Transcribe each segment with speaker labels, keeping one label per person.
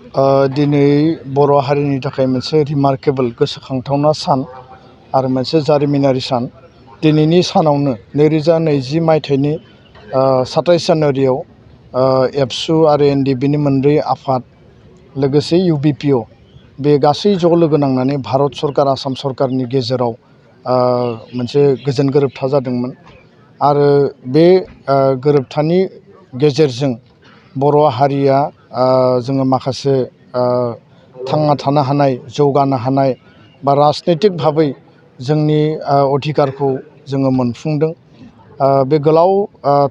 Speaker 1: दिनै बर' हारिनि थाखाय मोनसे रिमार्केबल गोसोखांथावना सान आरो मोनसे जारिमिनारि सान। दिनैनि सानावनो 2020 मायथाइनि 27 जानुवारियाव एबसु आरो एनडिएफबिनि मोनब्रै आफाद लोगोसे इउबिपिअ बे गासै ज' लोगो नांनानै भारत सरकार आसाम सरकारनि गेजेराव मोनसे गोजोन गोरोबथा जादोंमोन आरो बे गोरोबथानि गेजेरजों बर' हारिया जोङो माखासे थांना थानो हानाय जौगानो हानाय बा राजनितिक भाबै जोंनि अधिकारखौ जोङो मोनफुंदों। बे गोलाव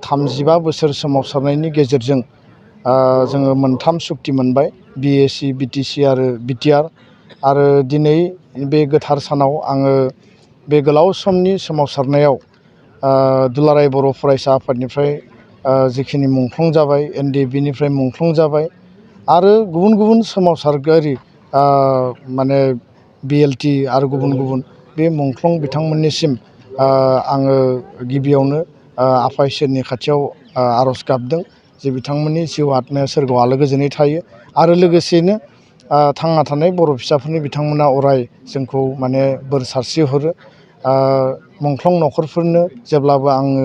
Speaker 1: 35 बोसोर सोमावसारनायनि गेजेरजों जोङो मोनथाम सुक्ति मोनबाय बिएसि बिटिसि आरो बिटिआर आरो दिनै बे गोथार सानाव आङो बे गोलाव समनि सोमावसारनायाव दुलाराय बर' फरायसा आफादनिफ्राय जिखिनि मुंख्लं जाबाय एनडिएफबिनिफ्राय मुंख्लं जाबाय आरो गुबुन गुबुन सोमावसारगिरि माने बिएलटि आरो गुबुन गुबुन बे मुंख्लं बिथांमोननिसिम आङो गिबियावनो आफा इसोरनि खाथियाव आर'ज गाबदों जे बिथांमोननि जिउ आत्माया सोरगोआव आलो गोजोनै थायो आरो लोगोसेयैनो थांना थानाय बर' फिसाफोरनि बिथांमोना अराय जोंखौ माने बोर सारस्रिहरो। मुंख्लं न'खरफोरनो जेब्लाबो आङो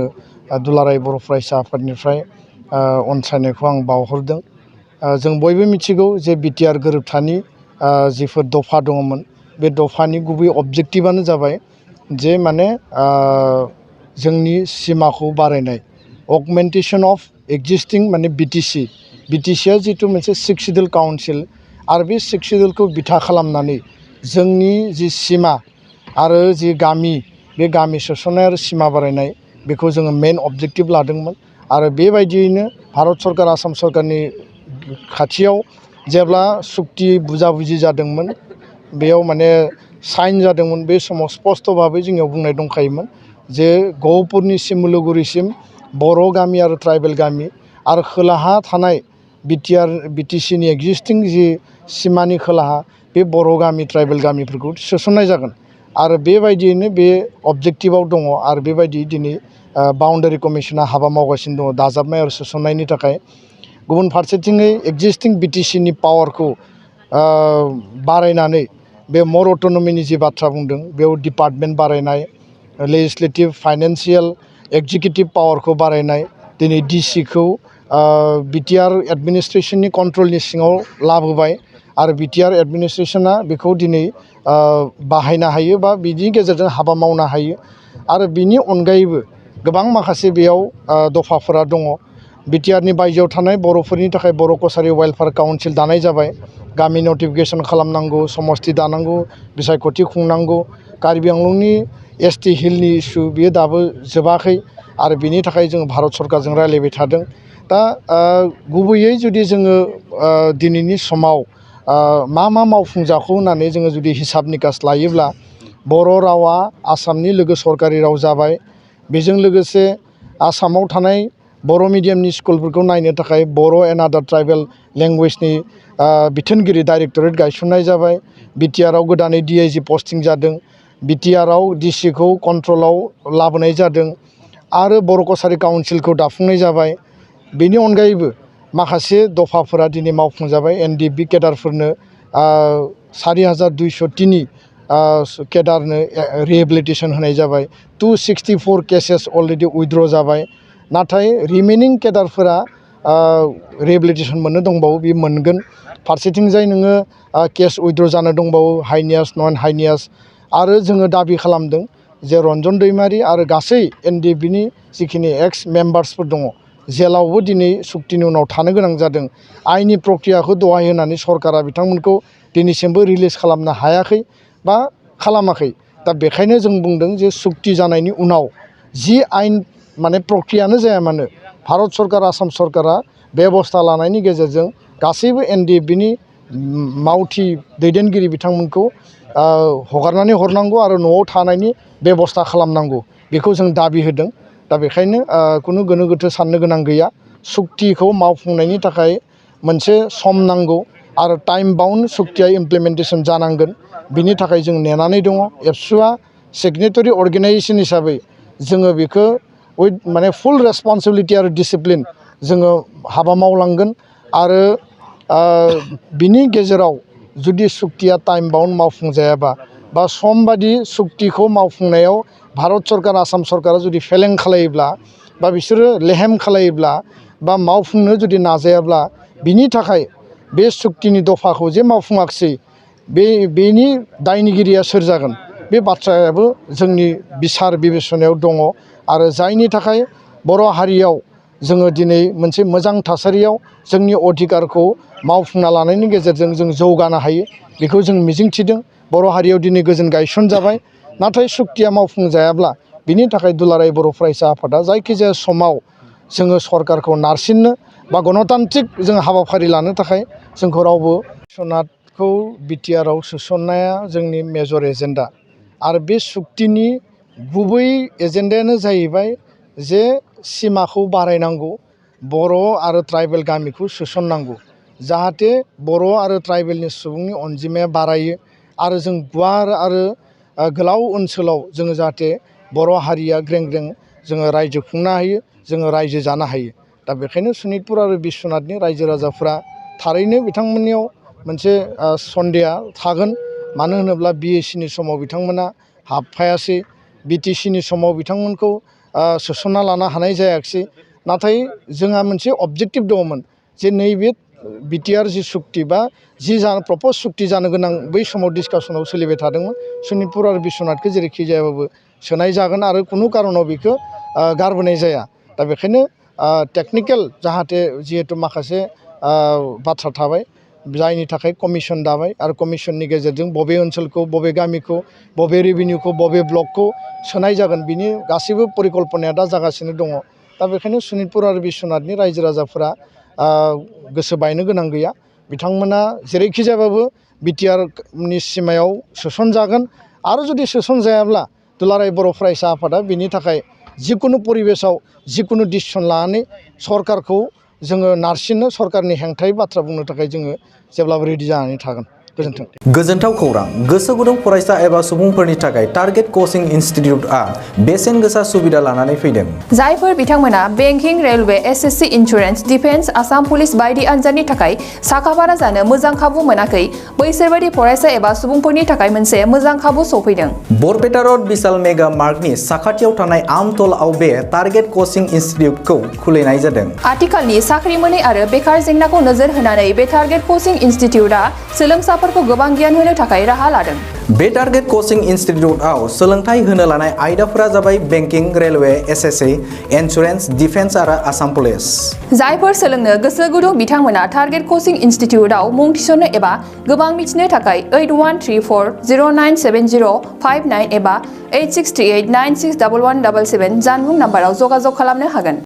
Speaker 1: दुलाराय बर' फरायसा आफादनिफ्राय अनसायनायखौ आं बावहरदों। जों बयबो मिथिगौ जे बिटिआर गोरोबथानि जिफोर दफा दङमोन बे दफानि गुबै अबजेक्टिभआनो जाबाय जे माने जोंनि सिमाखौ बारायनाय अगमेन्टेसन अफ एक्जिस्टिं माने बिटिसिआ जिथु मोनसे 6 सिडुल काउन्सिल आरो बे 6 सिडुलखौ बिथा खालामनानै जोंनि जि सिमा आरो जि गामि बे गामि सोसननाय आरो सिमा बारायनाय बेखौ जोङो मेन अबजेक्टिभ लादोंमोन आरो बेबायदियैनो भारत सरकार आसाम सरकारनि खाथियाव जेब्ला सुक्ति बुजाबुजि जादोंमोन बेयाव माने साइन जादोंमोन बे समाव स्पस्त भाबै जोंनियाव बुंनाय दंखायोमोन जे गहपुरनि सिमुलुगुरिसिम बर' गामि आरो ट्राइबेल गामि आरो खोलाहा थानाय बिटिसिनि एक्जिस्टिं जि सिमानि खोलाहा बे बर' गामि ट्राइबेल गामिफोरखौ सोसननाय जागोन आरो बेबायदियैनो बे अबजेक्टिभआव दङ आरो बेबायदि दिनै बाउन्डारि कमिसना हाबा मावगासिनो दङ दाजाबनाय आरो सोसननायनि थाखाय। गुबुन फारसेथिङै एक्जिस्टिं बिटिसिनि पावारखौ बारायनानै बे मर अट'नमिनि जि बाथ्रा बुंदों बेयाव डिपार्टमेन्ट बारायनाय लेजिस्लेटिभ फाइनेन्सियेल एक्जिकिउटिभ पावारखौ बारायनाय दिनै डिसिखौ बिटिआर एडमिनिस्ट्रेसननि कन्ट्रलनि सिङाव लाबोबाय आरो बिटिआर एडमिनिस्ट्रेसना बेखौ दिनै बाहायनो हायो बा बिनि गेजेरजों हाबा मावनो हायो आरो बिनि अनगायैबो गोबां माखासे बेयाव दफाफोरा दङ। बिटिआरनि बायजोआव थानाय बर'फोरनि थाखाय बर' कसारि वेलफेयार काउन्सिल दानाय जाबाय। गामि नटिफिकेसन खालामनांगौ समस्ति दानांगौ बिसायख'थि खुंनांगौ कार्बि आंलंनि एसटि हिलनि इस्यु बियो दाबो जोबाखै आरो बिनि थाखाय जों भारत सरकारजों रायलायबाय थादों। दा गुबैयै जुदि जोङो दिनैनि समाव मा मावफुंजाखौ होननानै जोङो जुदि हिसाब निकास लायोब्ला बर' रावा आसामनि लोगो सरकारि राव जाबाय। बेजों लोगोसे आसामाव थानाय बर' मिडियामनि स्कुलफोरखौ नायनो थाखाय बर' एन्ड आदार ट्राइबेल लेंगुवेजनि बिथोनगिरि डाइरेक्टरेट गायसननाय जाबाय। बिटिआरआव गोदानै डिआइजि पस्टिं जादों। बिटिआरआव डिसिखौ कन्ट्रलाव लाबोनाय जादों आरो बर' कसारि काउन्सिलखौ दाफुंनाय जाबाय। बेनि अनगायैबो माखासे दफाफोरा दिनै मावफुंजाबाय। एनडिएफबि केडारफोरनो 4203 केडारनो रिहेबिलिटेसन होनाय जाबाय। 264 केसेस अलरेडि उइथड्र जाबाय। नाथाय रिमेनिं केडारफोरा रिहेबिलिटेसन मोननो दंबावो बे मोनगोन। फारसेथिंजाय नोङो केस उइथड्र जानो दंबावो हाइनियास नन हाइनियास आरो जोङो दाबि खालामदों जे रन्जन दैमारि आरो गासै एनडिएफबिनि जिखिनि एक्स मेम्बार्सफोर दङ जेलावबो दिनै सुक्तिनि उनाव थानो गोनां जादों। आइननि प्रक्रियाखौ दहाय होनानै सरकारा बिथांमोनखौ दिनैसिमबो रिलिज खालामनो हायाखै बा खालामाखै। दा बेखायनो जों बुंदों जे सुक्ति जानायनि उनाव जि आयेन माने प्रक्रियानो जाया मानो भारत सरकार आसाम सरकारा बेबस्था लानायनि गेजेरजों गासैबो एनडिएफबिनि मावथि दैदेनगिरि बिथांमोनखौ हगारनानै हरनांगौ आरो न'आव थानायनि बेबस्था खालामनांगौ बेखौ जों दाबि होदों। दा बेखायनो खुनु गोनो गोथो साननो गोनां गैया। सुक्तिखौ मावफुंनायनि थाखाय मोनसे सम नांगौ आरो टाइम बाउन्ड सुक्तिया इमप्लिमेन्टेसन जानांगोन बिनि थाखाय जों नेनानै दङ। एबसुआ सिगनेटरि अर्गेनाइजेसन हिसाबै जोङो बेखौ उइथ माने फुल रेसपन्सिबिलिटि आरो डिसिप्लिन जोङो हाबा मावलांगोन आरो बिनि गेजेराव जुदि सुक्तिया टाइम बाउन्ड मावफुंजायाबा बा सम बादि सुक्तिखौ मावफुंनायाव भारत सरकार आसाम सरकारा जुदि फेलें खालायोब्ला बा बिसोरो लेहेम खालायोब्ला बा मावफुंनो जुदि नाजायाब्ला बिनि थाखाय बे सुक्तिनि दफाखौ जे मावफुङाखिसै बेनि दायनिगिरिया सोर जागोन बे बाथ्रायाबो जोंनि बिसार बिबेचनायाव दङ आरो जायनि थाखाय बर' हारियाव जोङो दिनै मोनसे मोजां थासारियाव जोंनि अधिकारखौ मावफुंना लानायनि गेजेरजों जों जौगानो हायो बेखौ जों मिजिंथिदों बर' हारियाव दिनै गोजोन गायसन जाबाय नाथाय सुक्तिया मावफुंजायाब्ला बिनि थाखाय दुलाराय बर' फरायसा आफादा जायखिजाया समाव जोङो सरकारखौ नारसिननो बा गणतान्त्रिक जों हाबाफारि लानो थाखाय जोंखौ रावबो बिस्वनाथखौ बिटिआरआव सोसननाया जोंनि मेजर एजेन्डा आरो बे सुक्तिनि गुबै एजेन्डायानो जाहैबाय जे सिमाखौ बारायनांगौ बर' आरो ट्राइबेल गामिखौ सोसननांगौ जाहाथे बर' आरो ट्राइबेलनि सुबुंनि अनजिमाया बारायो आरो जों गुवार आरो गोलाव ओनसोलाव जोङो जाहाथे बर' हारिया ग्रें ग्रें जोङो रायजो खुंनो हायो जोङो रायजो जानो हायो दा बेखायनो सनितपुर आरो बिस्वनाथनि रायजो राजाफ्रा थारैनो बिथांमोननियाव मोनसे सन्देहा थागोन मानो होनोब्ला बिएसिनि समाव बिथांमोना हाबफायासै बिटिसिनि समाव बिथांमोनखौ सोसनना लानो हानाय जायाखिसै नाथाय जोंहा मोनसे अबजेक्टिभ दङमोन जे नैबे बिटिआर जि सुक्ति बा जि प्रपज सुक्ति जानो गोनां बै समाव डिसकासनाव सोलिबाय थादोंमोन सनितपुर आरो बिस्वनाथखौ जेरैखि जायाबाबो सोनाय जागोन आरो खुनु कारनाव बेखौ गारबोनाय जाया दा बेखायनो टेकनिकेल जाहाथे जिहेतु माखासे बाथ्रा थाबाय जायनि थाखाय कमिसन दाबाय आरो कमिसननि गेजेरजों बबे ओनसोलखौ बबे गामिखौ बबे रेभिनिउखौ बबे ब्लकखौ सोनाय जागोन बिनि गासैबो परिकल्पनाया दा जागासिनो दङ दा बेखायनो सनितपुर आरो बिस्वनाथनि रायजो राजाफोरा गोसो बायनो गोनां गैया बिथांमोना जेरैखि जायाबाबो बिटिआरनि सिमायाव सोसनजागोन आरो जुदि सोसनजायाब्ला दुलाराय बर' फरायसा आफादा बिनि थाखाय जिकुनु परिबेसाव जिकुनु डिसिसन लानानै सरकारखौ जोङो नारसिननो सरकारनि हेंथायै बाथ्रा बुंनो थाखाय जोङो जेब्लाबो रेडि जानानै थागोन गोजोन्थों।
Speaker 2: गोजोनथाव खौरां गोसो गुदुं फरायसा एबा सुबुंफोरनि थाखाय टारगेट कचिं इनस्टिट्यूटआ बेसेन गोसा सुबिदा लानानै फैदों
Speaker 3: जायफोर बिथांमोना banking railway SSC insurance defence Assam police बायदि आनजादनि थाखाय साखाफारा जानो मोजां खाबु मोनाखै बैसोर बायदि फरायसा एबा सुबुंफोरनि थाखाय मोनसे मोजां खाबु सफैदों
Speaker 2: बरपेटा रोड विशाल मेगा मार्टनि साखाथियाव थानाय आमतलाव बे टारगेट कचिं इनस्टिट्यूटखौ खुलिनाय जादों
Speaker 3: आथिखालनि साख्रि मोनै आरो बेकार जेंनाखौ नोजोर होनानै बे टारगेट कचिं इनस्टिट्यूटआ सोलोंसाफोरखौ गोबां गियान होनो थाखाय राहा लादों
Speaker 2: बे टारगेट कचिं इनस्टिट्यूटआव सोलोंथाइ होनो लानाय आयदाफोरा जाबाय banking railway SSC insurance defence आरो आसाम पुलिस
Speaker 3: जायफोर सोलोंनो गोसो गुदुं बिथांमोना टारगेट कचिं इनस्टिट्यूटआव मुं थिसननो एबा गोबां मिथिनो थाखाय 8134097059 एबा 8638961177 जानबुं नाम्बाराव जगाजग खालामनो हागोन।